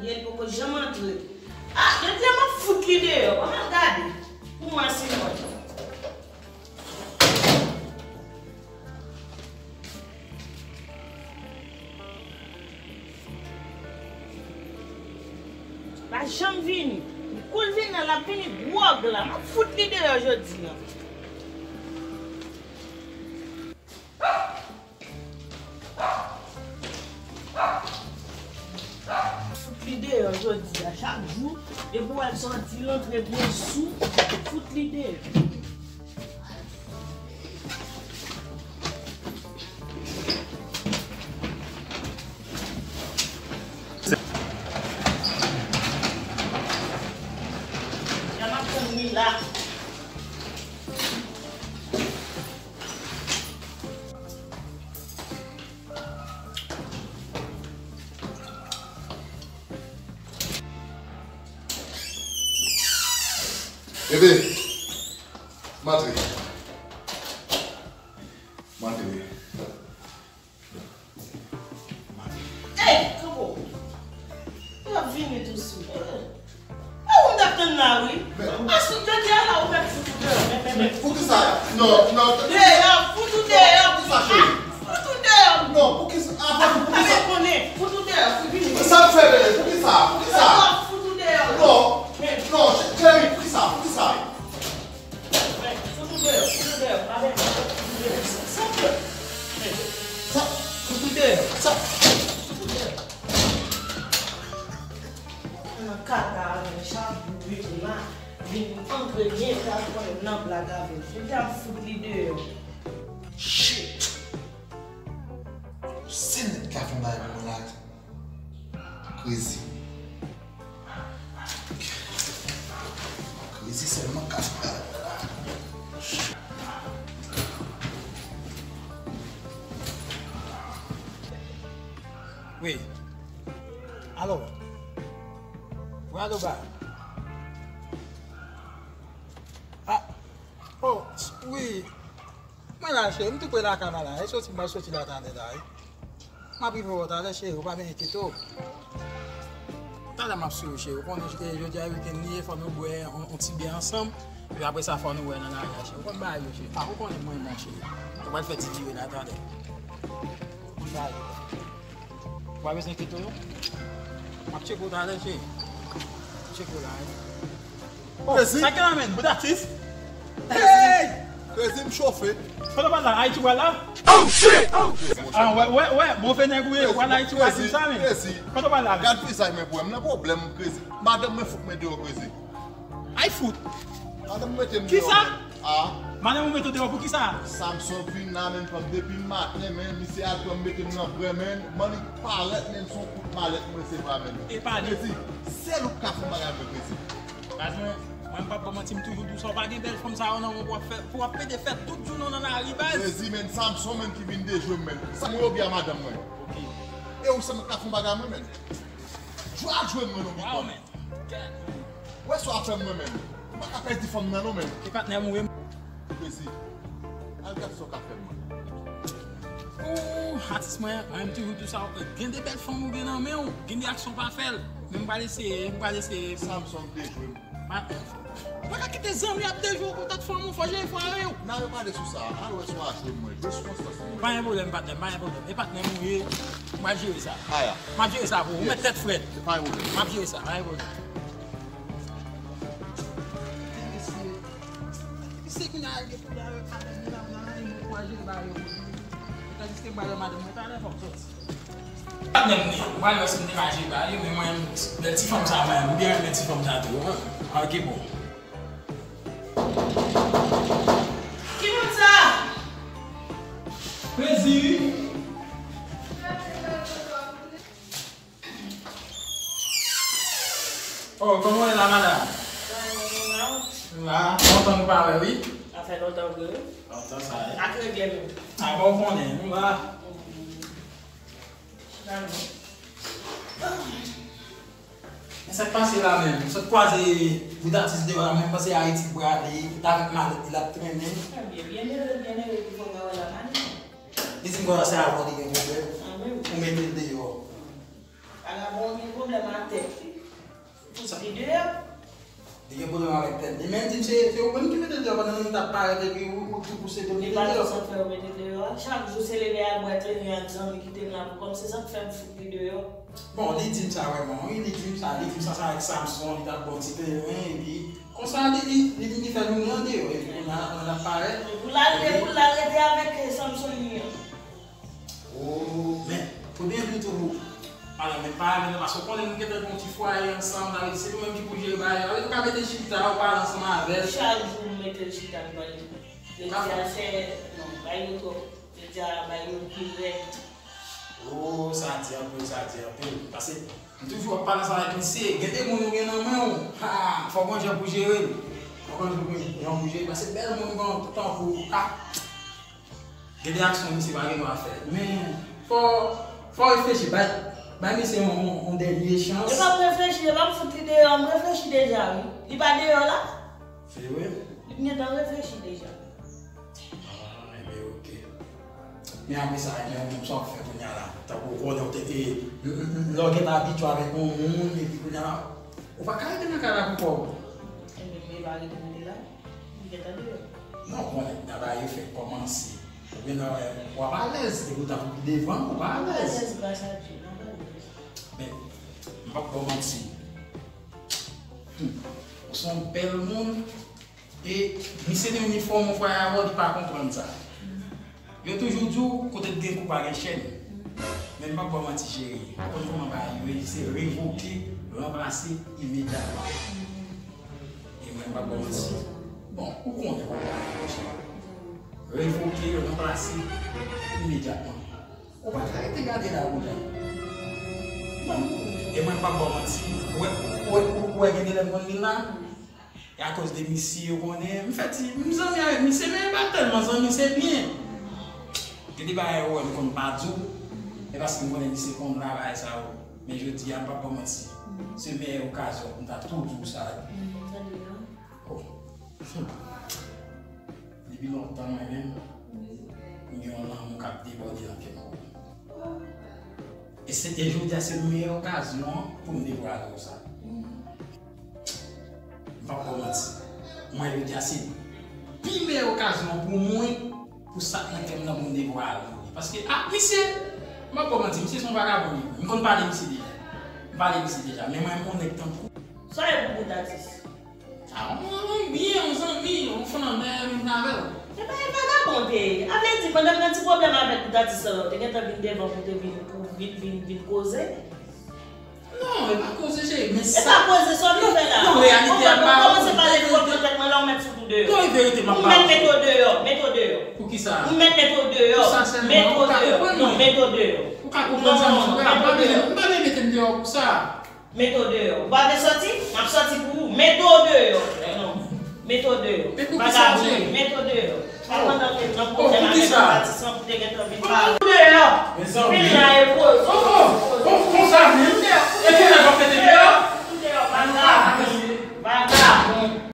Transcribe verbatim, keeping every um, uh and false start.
Li poko janm antre. Ah, jodi a m ap fout li deyò. Ann al gade. Pou mwen, Simon. Pa janm vini. Kou l vin la, l ap vini gwòg la. M ap fout li deyò jodi a. Fout li deyò jodi a. Chak jou, depi w wè l sòti, l antre byen sou, fout li deyò. Jan m ap tann li la. Bebe, m antre. M antre. Ey, kanpo! Yo ap vini tou sou. E ou m t ap tann la, wi. Asou jodi a la, ou mèt fout ou deyò. Men, men, men. Poukisa? Non, non. Deyò, fout ou deyò. Poukisa, cheri? Fout ou deyò. Non, poukisa? Avan tou, poukisa? Mwen konnen, fout ou deyò, fout vini. Sa m fè, bebe? Poukisa? Poukisa? Fout ou deyò. Non, non, cheri, poukisa? Poukisa? Fout ou deyò, fout ou deyò, pa bèt, fout ou deyò. Sa, sa, sa, fout ou deyò, sa, fout ou deyò. Nan kaka avè chak bout la, vin antre byen ta pran nan blag avè l. Jodi a m fout li deyò. Shit! Se nèg ki ka fè yon bagay pou mwen la. Krezi. Krezi sèlman ka fè bagay la. Wi. Alo. Wi, alo, ba. Ah. Oh, wi. Mwen la, cheri, m tou pre lakay mwen la. E soti, m pral soti la talè la, wi. M ap rive wè w talè, cheri, ou pa byen enkyete w. Talè m ap swiv ou, cheri. Ou konnen, e, jodi a weekend li ye, fò nou bwè on, on ti bè ansanm. Epi apre sa, fò nou wè nan lari a, cheri. Ou konn bagay yo, cheri. Ah, ou konnen mwen menm, cheri. Nou pral fè ti vire la talè. Ou konn bagay yo. Ou pa bezwen enkyete w, non. M ap tcheke w talè, cheri. M ap tcheke w la, wi. Oh, Krezi. Sa gen la, menn? Bout atis? Hey! Krezi, m chofe. Kote w pral la? Ayiti w pral la? Oh, shit! Oh, shit! Ah, wè, wè, wè, move nèg ou ye, w pral Ayiti w pral di m sa, menn. Krezi. Kote w pral la, menn? Gad vizaj mwen, bro, m nan pwoblèm, Krezi. Madanm mwen fout mwen deyò, Krezi. Ay fout! Madanm mwen mete m deyò, menn. Kisa? Ah. Madanm ou mete w deyò pou kisa? Samson vin la, menn, fanm depi maten, menn, misye al pran m mete m nan bren, menn. Mannik parèt, menn, se yon kout malèt m resevwa, menn. E pa li. Krezi, sèl ou k ka fè yon bagay avè Krezi. Baz mwen, mwen m p ap ba w manti, m toujou di w sa, w pa gen bèl fanm sa yo nan men w pou w ap fè, pou w ap pede fè tout jounen w nan lari, baz. Krezi, menn, Samson, menn, ki vin dejwe m, menn. Sa mwen obi a madanm mwen. Ok. E ou sèlman k ka fè yon bagay mwen, menn. Jwe al jwe mwen non, Big Bòm. Wè sa w ap fè mwen, menn. Ou pa ka pèdi fanm nan non, menn. E patnè m ou ye. Krezi. Al gad sa w ka fè mwen. Ooh, atis mwen, mwen menm toujou di w sa, gen de bèl fanm ou gen nan men w, gen de aksyon w pa fè l. Men m pral eseye, m pral eseye. Samson dejwe m. Pa, pa ka kite zanmi ap dejwe w kontat fanm ou, fò jere fwa yo. N a repale sou sa, al wè si w a jwe mwen, jwe sou konsyans mwen. Pa gen pwoblèm, patnè m, pa gen pwoblèm. E patnè m ou ye, m pral jere sa. Aya. M ap jere sa pou ou, ou mèt tèt frèt. Pa gen pwoblèm. M ap jere sa, pa gen pwoblèm. Mesye, mesye, kounye a al gen pwoblèm avèk madanm li la, nan anyen mwen pou al jere bagay yo pou li. Tandiske m pral wè madanm mwen talè, fò m sòti. Patnè m li, ou pral wè si m te ka jere bagay yo, men mwen, bèl ti fanm sa, mwen, m byen renmen ti fanm sa tou, wi. Ok, bon. Ki moun sa? Krezi, wi. Oh, kòman w ye la, madanm? Sa va, kòman w? M la, lontan nou pa wè, wi. Sa fè lontan vre, wi. Lontan sa, wi. Ak regle menm. Ah, bon, ou konnen, nou la. Chita non. Men sa k pase la menm? M sot kwaze bout atis deyò la, mwen panse Ayiti m prale, li t avèk malèt li, l ap trennen. Byen, byen ere, byen ere pou fanm nan wè la, pa gen. Li di m konsa se avè w li gen pwoblèm. Ah, wi, wi. Ou mete l deyò. Pa gen Bon, gen pwoblèm ak tèt li. Pou sa. Li deyò. Li gen pwoblèm avèk tèt li. Men l di m se, se ou menm ki mete l deyò pandan nou t ap parèt epi ou, ou tou pouse pou l mete l deyò. Li pa di sa k fè yo mete l deyò a. Chak jou se leve al bwè kleren ak zanmi kite m la pou kòm se sa k fè m fout li deyò. Bon, li di m sa vrèman, wi, li di m sa, li di m sa, sa avèk Samson, li t ap bon ti kleren, epi konsa li, li, li vin li fè jounen an deyò, epi kounye a, pandan l ap parèt, pou l al, epi pou l al rete avèk, eh, Samson li an. Oh, men, pou byen di w tou, madanm, men pa avè l, paske w konnen nou gentan gen yon ti fwaye ansanm, sa vle di se nou menm ki pou jere bagay yo. Sa vle di ou ka mete l chita, ou pale ansanm avè l. Chak jou m mete l chita, m pale. Yo di a se, non, bay yo twòp. Yo di a bay yo pi rèd. Oh, sa di anpil, sa di anpil. Paske m toujou ap pale ansanm avèk misye. Gen de moun ou gen nan men w, ha, fòk gon jan pou jere l. Fòk gon jan pou, jan pou jere l. Paske bèl moun gon tankou, ha. Gen de aksyon misye pa gen dwa fè. Men, fò, fò w reflechi. Bay, bay misye yon, yon, yon dènye chans. E pa m reflechi, e pa m fout li deyò, m reflechi deja, wi. Li pa deyò la? Se vre? Li gentan reflechi deja. Ah, enben, oke. Men apre sa, enben, ou menm sa w ap fè kounye a la? Tankou w konnen w te, e, l, l, l, lè w gentan abitye avèk yon moun, epi kounye a la, ou pa ka rete nan kay la pou kò w. Enben, men pa rete kote la. Li gentan deyò. Non, bon, nan bagay yo fèk kòmanse. Ou gentan wè, w ap alèz, e poutan pou pi devan, ou pa alèz. Alèz gras a Dye, nan bagay yo. Men, m p ap ba w manti. Hmm. Ou se yon bèl moun, e misye nan inifòm ou fè a, li pa konprann sa. Yo toujou di w, kote k gen kou pa gen chèn. Men m p ap ba w manti, cheri. Ou konn kòman bagay yo ye, se revoke, ranplase imedyatman. E mwen, m p ap ba w manti. Bon, ou konnen kòman bagay yo ye, cheri. Revoke, ranplase imedyatman. Ou pa ka rete gade la konsa. Bon, e mwen, m p ap ba w manti. Ou wè, ou wè, ou wè gen de lè m konn vin la? E akoz de misye, ou konnen, m fè ti, m zanmi avèk misye, men e pa tèlman zanmi, se byen. Gen de bagay ou wè m konn pa di w, e paske m konnen misye konn travay sa yo. Men jodi a, m p ap ba w manti. Se meyè okazyon pou m ta tou di w sa. Oh. Depi lontan, mwen menm, m gen yon lanmou k ap debòde nan kè m pou ou. E se, e jodi a se meyè okazyon an pou m devwale w sa. M p ap ba w manti. Mwen, jodi a se pi meyè okazyon an pou mwen, pou sa k nan kè m nan pou m devwale w li. Paske, ah, misye, m p ap ba w manti, misye se yon vagabon li. M konn pale misye deja. M pale misye deja. Men mwen, yon nèg tankou. Sa e pou bout atis. Ah, mwen, mwen, byen, yon zanmi, yon flannè, vin avè l. Se pa yon vagabon te ye. A vle di, pandan m nan ti pwoblèm avèk bout atis lan, ou te gentan vin devan pou te vin, pou vin, vin, vin koze. Non, e pa koze, cheri, men sa. E pa koze, sa w vin fè la? Non, reyalite a pa. Ou kòmanse pale twòp nan tèt mwen, la w mèt fout ou deyò. Non, e verite, m ap pale. Ou mèt mete w deyò, mete w deyò. Poukisa? Ou mèt mete w deyò. Pou sa sèlman, ou ka konprann mwen. Non, mete w deyò. Ou ka konprann sa m di la. M pa bezwen, m pa bezwen mete m deyò pou sa. Mete w deyò. Ou pa vle sòti? M ap sòti pou ou. Mete w deyò. Non. Mete w deyò. Men poukisa, cheri? Vagabon, mete w deyò. Al pandan ke nan pwoblèm avèk yon atis lan pou te gentan vin pale. Mete w deyò. Vin la e poze.